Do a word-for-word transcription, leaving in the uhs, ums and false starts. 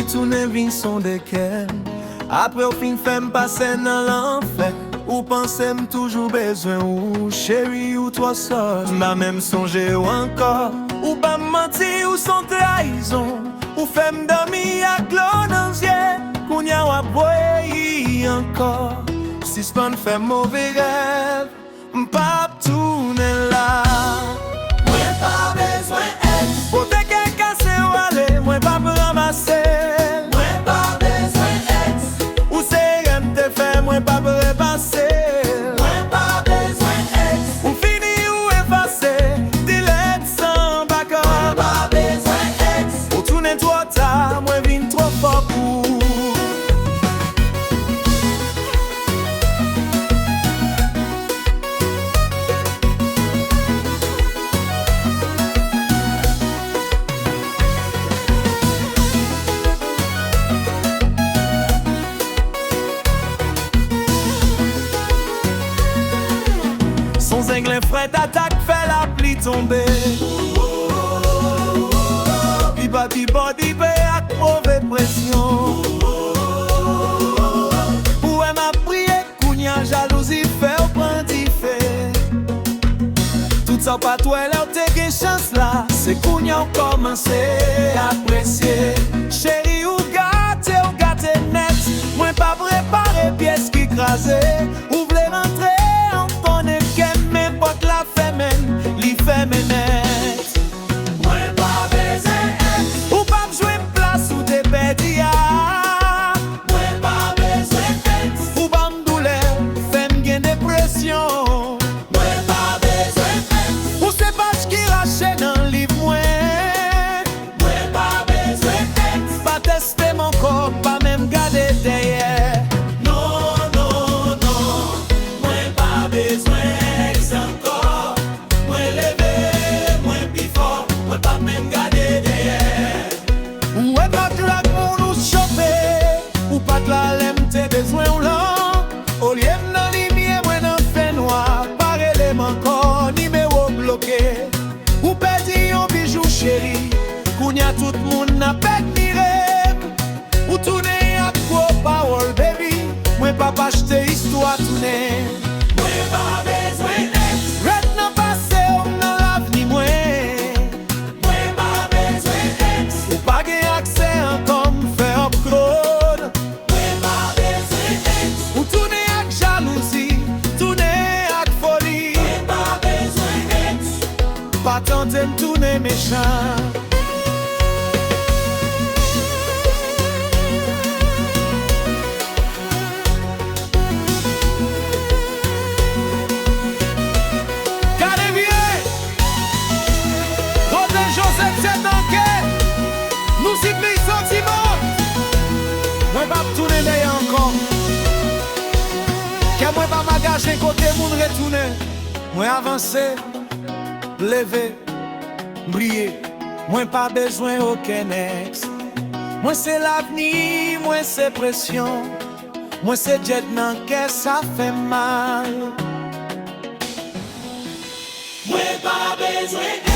Tounen vin sonde kè m. Apre w fin fè m pase nan lanfè, ou panse m toujou bezwen ou, cheri, ou twò sòt. M pa menm sonje w ankò. Ou ban m manti, ou s on trayizon. Ou fè m dòmi ak dlo nan zye. Kounye a w ap voye ankò. Sispann fè move rèv. M p ap tounen la. Mwen pa bezwen èks. Pote kè kase w ale, mwen p ap ranmase l. Mwen pa bezwen èks. Ou se erè m te fè, mwen p ap repase l. Mwen pa bezwen èks. Ou fini, ou efase, delete san bakòp. Mwen pa bezwen èks. Ou tounen twò ta, mwen vin twò fò pou ou. S on zenglen frèt atak fè lapli tonbe. Pi ba, pi ba, dife ak move presyon. Ou wè m ap priye, kounye a jalouzi fè w pran dife. Tout sa w pa t wè lè w te gen chans la, se kounye a w kòmanse apresye. Cheri, ou gate, ou gate nèt. Mwen p ap repare pyès ki kraze. Ou vle rantre, ou konnen kè m, men pòt la fèmen, li fèmen nèt. Mwen pa bezwen èks. Ou p ap jwenn plas ou te pèdi a. Mwen pa bezwen èks. Ou ban m doulè, fè m gen depresyon. Mwen pa bezwen èks. Ou se paj ki rache nan liv mwen. Mwen pa bezwen èks. Pa tès Tèm ankò, pa menm gade dèyè. Non, non, non, mwen pa bezwen èks ankò. Mwen leve, mwen pi fò, mwen p ap menm gade dèyè. Ou wè pa t la moun ou chofe, ou pa t la lè m te bezwen w lan. Olye m nan limyè, mwen nan fènwa, pa rele m ankò, nimewo bloke. Ou pèdi yon bijou cheri, kounye a tout moun ap admire m. Ou tounen ak gwo pawòl, baby, mwen p ap achte istwa tounen. Mwen pa bezwen èks. Rèd nan pase w, m nan lavni mwen. Mwen pa bezwen èks. Ou pa gen aksè ankò, m fè upload. Mwen pa bezwen èks. Ou tounen ak jalouzi, tounen ak foli. Mwen pa bezwen èks. Pa tande m tounen mechan. Gade byen! Kote Joseph se tanke, nou sipliy santiman. Mwen p ap tounen dèyè ankò. Kè mwen pa magazen kote moun retounen. Mwen avanse, leve, m priye. Mwen pa bezwen okenn èks. Mwen se lavni, mwen se presyon. Mwen se djèd nan kè, sa fè m mal. Mwen pa bezwen